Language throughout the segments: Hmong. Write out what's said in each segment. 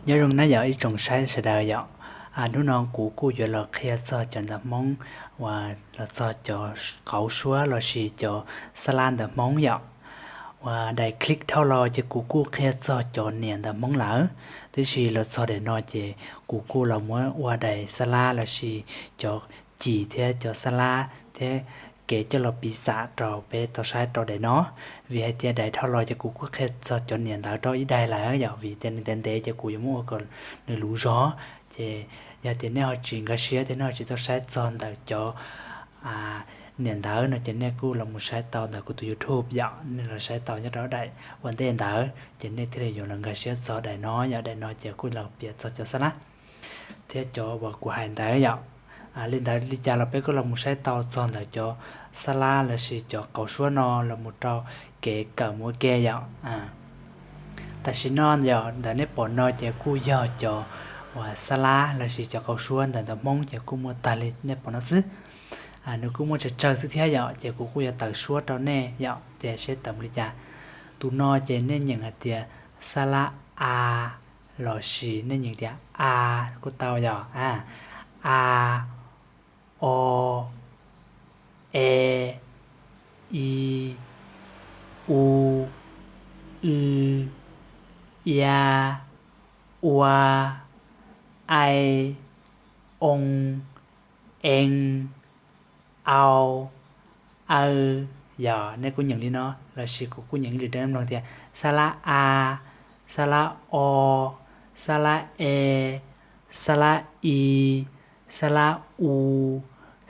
Nyob zoo na yom ib tsoom saib sawv daws yom. Hnub no kuv kuj yuav los qhia txog cov ntawv Hmoob uas los txog cov qauv suab lossis cov xab lab ntawv Hmoob yom. Uas daim clip dhau los ces kuv kuj qhia txog cov niam ntawv Hmoob lawm, tiam sis los txog daim no ces kuv kuj los muab ua daim xab lab lossis cov cim thiab cov xab lab thiab kev coj los piv xam rau peb tau saib rau daim no. Vim hais tias daim dhau los ces kuv kuj qhia txog cov niam ntawv rau ib daim lawm yom, vim tias nws ntev ntev ces kuv yuav muab ua kom nws luv zog. Ces yog tias nej ho tsis nkag siab thiab nej ho tsis tau saib txog ntawm cov niam ntawv no ces nej kuj los mus saib tau ntawm kuv tus YouTube yom, nej los saib tau nyob rau daim ua ntej ntawd ces nej thiaj li yuav los nkag siab txog daim no yom. Daim no ces kuj los piav txog cov xab lab thiab cov uas kuv hais ntawd yom. Li ntawd li cas los peb kuj los mus saib tau txog ntawm cov xab lab lossis cov qauv suab no los mus rau kev kawm mus ua ke yom. Tam sim no yom ntawm nej pom no ces kuj yog cov uas xab lab lossis cov qauv suab ntawm ntawv Hmoob ces kuj muaj tag li nej pom no xwb. Nws kuj muaj tsawg tsawg xwb thiab yom, ces kuv kuj yuav tawm suab rau nej yom, tias seb tawm mus li cas. Tus no ces nej nyeem hais tias xab lab a lossis nej nyeem tias a kuj tau yom. A, o, e, i, u, w, ia, ua, ai, oo, ee, au, aw. Yog nej kuj nyeem li no lossis kuv kuj nyeem ib lwm rau nej mloog tias xab lab a, xab lab o, xab lab e, xab lab i, xab lab u,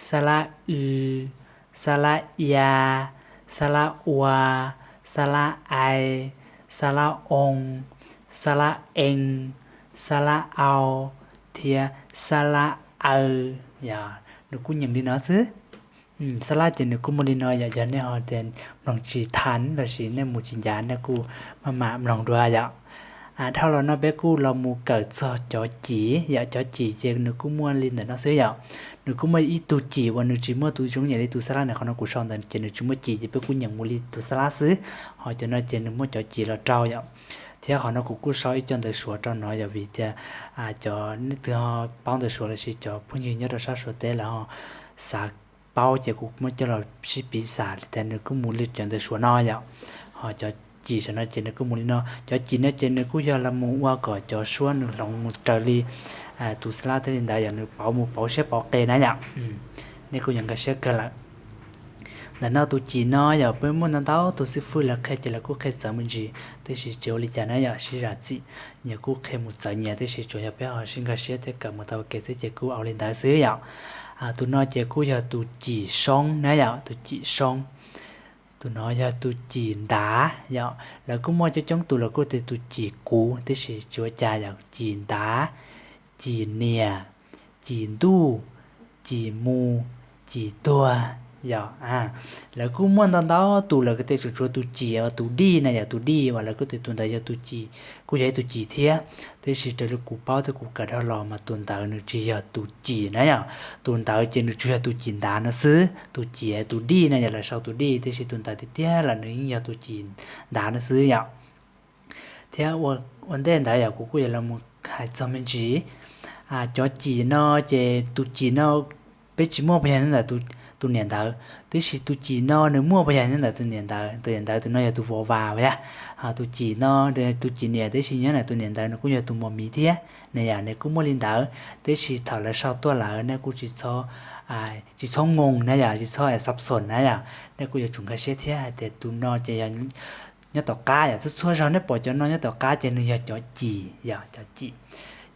xab lab w, xab lab ia, xab lab ua, xab lab ai, xab lab oo, xab lab ee, xab lab au, thiab xab lab aw. Yog nws kuj nyeem li no xwb. Xab lab ces nws kuj muaj li no yom, yog nej ho tias mloog tsis thav lossis nej mus tsis ncav nej kuj maj mam mloog dua yom. Dhau los no peb kuj los mus kawm txog cov cim yom, cov cim ces nws kuj muaj li ntawm no xwb yom. Nws kuj muaj ib tug cim uas nws tsis muaj tus zoo nyiam li tus xab lab na, qhov no kuv sau ntawd ces nws tsis muaj cim ces peb kuj nyeem mus li tus xab lab xwb. Ho cov no ces nws muaj cov cim los rau yom. Thiab qhov no kuv kuj sau ib co ntawv Suav rau no yom, vim tias cov nej twg ho paub ntawv Suav lossis cov phooj ywg nyob rau sab Suav teb lawv ho xav paub ces kuv muab coj los sib piv xam li tias nws kuj mus li cov ntawv Suav no yom. Ho cov cim saum no ces nws kuj mus li no, cov cim no ces nws kuj yog los mus ua kom cov suab nws hloov mus raws li tus xab lab thiaj li ntawd yom, nws pauv mus pauv siab pauv qe na yom. Nej kuj yuav nkag siab kawg lawm. Ntawm no tus cim no yog peb muaj ntau ntau tus xib fwb lawv qhia ces lawv kuj qhia txawv me ntsis, tab sis tsis ua li cas na yom, sib zam txim, nyias kuj qhia mus txawv nyias, tab sis tsuas yog peb ho sib nkag siab thiab kawm mus tau ua ke xwb ces kuj ua li ntawd xwb yom. Tus no ces kuj yog tus cim soob na yom, tus cim soob. Tus no yog tus cim ntav yom, lawv kuj muaj coob coob tus lawv kuj tias tus cim quv, tab sis tsis ua cas yom, cim ntav, cim niam, cim ntuj, cim mus, cim tuag yom. Lawv kuj muaj ntau ntau tus lawv kuj tias tsuas tshuav tus cim uas tus dij na yom, tus dij uas lawv kuj tias tus ntawd yog tus cim, kuj yog ib tug cim thiab, tab sis raws li kuv paub thiab kuv kawm dhau los mas tus ntawd nws tsis yog tus cim na yom. Tus ntawd ces nws tsuas yog tus cim ntav no xwb, tus cim tus dij na yom, lawv sau tus dij, tab sis tus ntawd tiag tiag lawm nws yeej yog tus cim ntav no xwb yom. Thiab ua ntej ntawd yom kuv kuj yuav los mus hais txog me ntsis, cov cim no ces tus cim no peb tsis muaj puas yog nyob ntawm tus niam ntawd, tab sis tus cim no nws muaj puas yog nyob ntawm tus niam ntawd, tus niam ntawd tus no yog tus vov vas yom. Tus cim no tus cim niam tab sis nyob ntawm tus niam ntawd nws kuj yog tus mos mis thiab na yom, nws kuj muaj li ntawd, tab sis thaum lawv sau tuaj lawm nej kuj tsis txhob, tsis txhob ngoos na yom, tsis txhob xab xoos na yom, nej kuj yuav tsum nkag siab thiab hais tias tus no ces yog nyob tom qab yom, txhua txhua zaug nej pom cov no nyob tom qab ces nws yog cov cim yom, cov cim,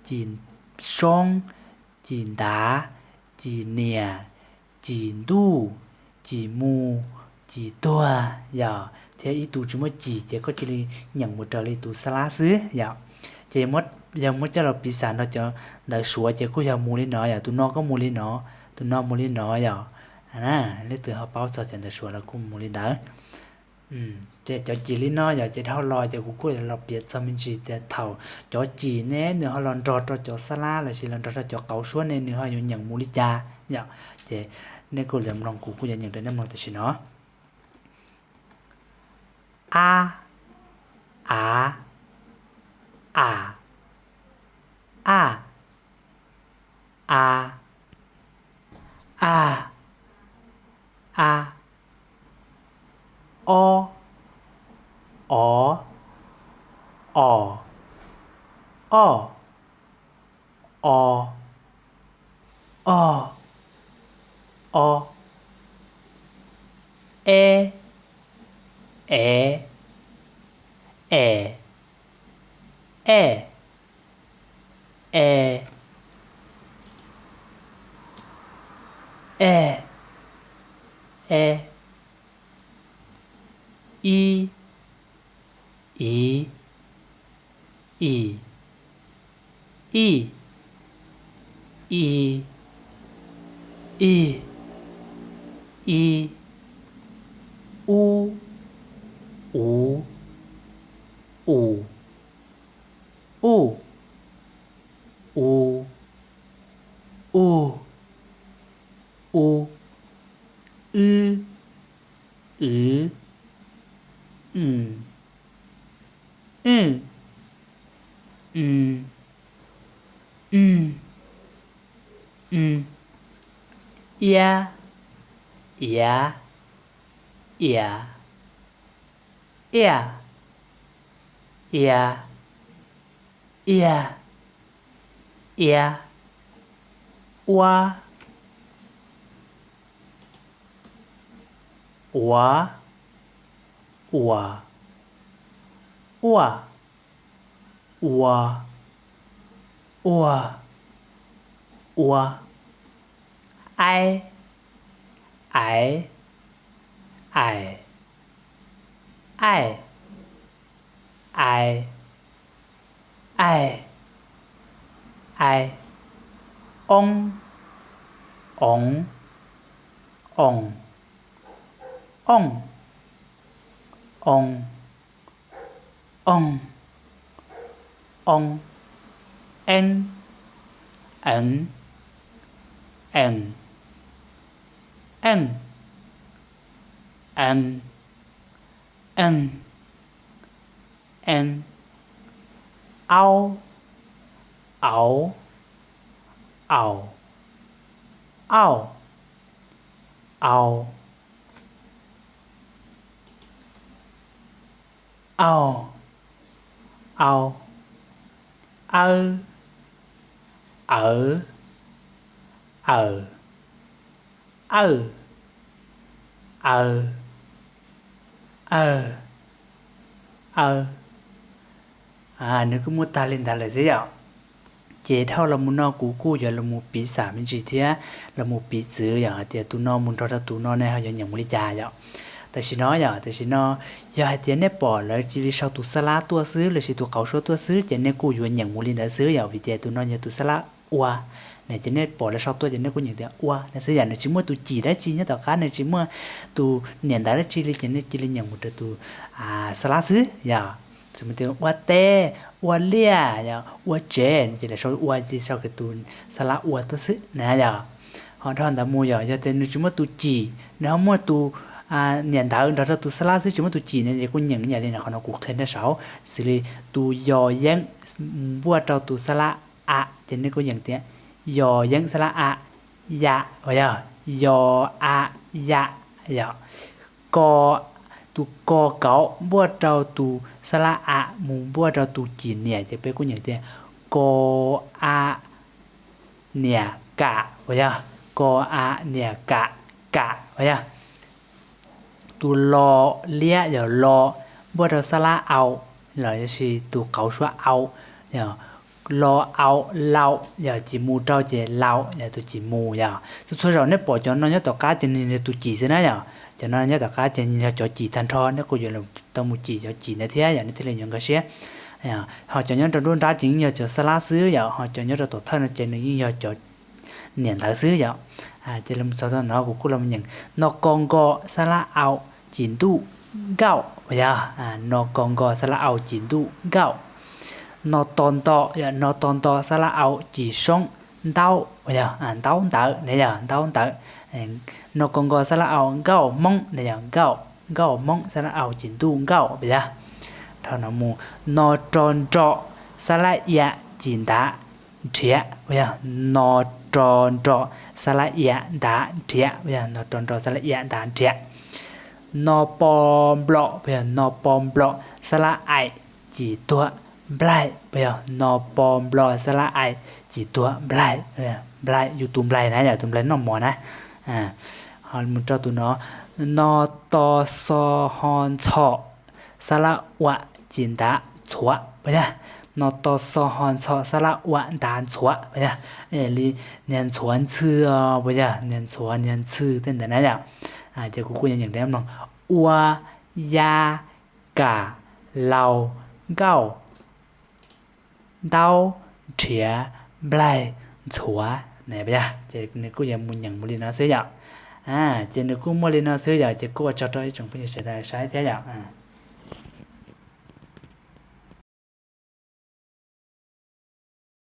cim soob, cim ntav, cim niam, cim ntuj, cim mus, cim tuag yom, thiab ib tug tsis muaj cim ces koj cia li nyeem mus raws li tus xab lab xwb yom. Ces yog muab coj los piv xam nrog cov ntawv Suav ces kuj yog mus li no yom, tus no kuj mus li no, tus no mus li no yom. Leej twg ho paub txog cov ntawv Suav los kuj mus li ntawd. Ces cov cim li no yom, ces dhau los ces kuv kuj los piav txog me ntsis tias thaum cov cim ne nws ho los nrog rau cov xab lab lossis los nrog rau cov qauv suab ne nws ho yuav nyeem mus li cas yom. Ces nej kuj los mloog kuv kuj yuav nyeem rau nej mloog tam sim no. A, a, a, A, a, a, a, a, ob, o, o, o, o, o, o, e, e, e, e, e, e, e, i, i, i, i, i, i, i, u, u, u, u, u, u, u, w, w, w, w, w, w, w, iab, iab, iab, iaj, iaj, iaj, iaj, iab, uab, uav, uas, uaj, ua, ua, ua, aib, aiv, ais, aij, ai, aij, ai, oob, oov, oos, ooj, oo, ooj, ooj, eeb, eev, ees, eej, ees, eej, ees, aub, auv, aus, auj, au, auj, au, awb, awv, awm, awj, aw, awg, aw. Nws kuj muaj tag li ntawd lawm xwb yom. Ces dhau los mus no kuv kuj yuav los mus piv xam me ntsis thiab los mus piv txwv yom, hais tias tus no mus nrog rau tus no ne ho yuav nyeem mus li cas yom. Tam sim no yom, tam sim no yog hais tias nej pom lawv cia li sau tus xab lab tuaj xwb lossis tus qauv suab tuaj xwb ces nej kuj yuav nyeem mus li ntawd xwb yom, vim tias tus no yog tus xab lab ua ne, ces nej pom lawv sau tuaj ces nej kuj nyeem tias ua na xwb yom. Nws tsis muaj tus cim dab tsi nyob tom qab, nws tsis muaj tus niam ntawv dab tsi li ces nej cia li nyeem mus rau tus xab lab xwb yom. Xws li tias ua teb, ua liaj, ua tsev ces lawv sau ua ces sau kiag tus xab lab ua tuaj xwb na yom. Ho dhau ntawd mus yom, yog tias nws tsis muaj tus cim, nws ho muaj tus niam ntawv nrog rau tus xab lab xwb tsis muaj tus cim ne ces kuj nyeem ib yam li qhov no kuv qhia nej saud, xws li tus yos yeeb npuaj rau tus xab lab a ces nej kuj nyeem tias yos yeeb xab lab a, yam, yog yos a, yam, yog ko, tus ko kauv npuaj rau tus xab lab a mus npuaj rau tus cim niam ces peb kuj nyeem tias ko a niam kam, uas yog ko a niam kam, kam, uas yog tus lo liab yog lo npuaj rau xab lab au, los yog sis tus qauv suab au, yog lo au lau, yog cim mus rau ces lau yog tus cim mus yom. Txhua txhua zaus nej pom cov no nyob tom qab ces nws yog tus cim xwb na yom. Cov no nyob tom qab ces nws yog cov cim tag nrho, nej kuj yuav tau mus cim cov cim ntawd thiab yom, nej thiaj li yuav nkag siab. Ho cov nyob rau nruab nrab ces yeej yog cov xab lab xwb yom, ho cov nyob rau tom thawj no ces nws yeej yog cov niam ntawv xwb yom. Ces los txog tau no kuv kuj los nyeem no ko nko xab lab au cim ntuj nkauj, uas yog no ko nko xab lab au cim ntuj nkauj. No to nto, no to nto xab lab au cim soob ntaub, uas yog ntaub ntawv na, yog ntaub ntawv. No ko nko xab lab au nkauj hmoob na, yog nkauj, nkauj hmoob xab lab au cim ntuj nkauj, uas yog. Dhau no mus no ro nro xab lab ia cim ntav nrhiav, puas yog? No ro nro xab lab ia ntav nrhiav, puas yog? No ro nro xab lab ia ntav nrhiav. No po nplom, puas yog? No po nplom xab lab ai cim tuag nplaig, puas yog? No po nplom xab lab ai cim tuag nplaig, nplaig, yus tus nplaig na, yog tus nplaig noj mov na. Ho mus rau tus no, no to xo ho ntxhom xab lab ua cim ntav ntxhuav, puas yog? No to xo ho ntxhom xab lab ua ntav ntxhuav, puas yog? Li niag ntxhuav ntxhw os, puas yog? Niag ntxhuav niag ntxhw tej ntawd na yom. Ces kuv kuj yuav nyeem mloog: ua, ya, kam, laus, nkauj, ntaub, nrhiav, nplaig, ntxhuav na, puas yog? Ces nws kuj yuav mus nyeem mus li no xwb yom. Ces nws kuj muaj li no xwb yom, ces kuj ua tsaug rau ib tsoom phooj ywg sawv daws saib thiab yom.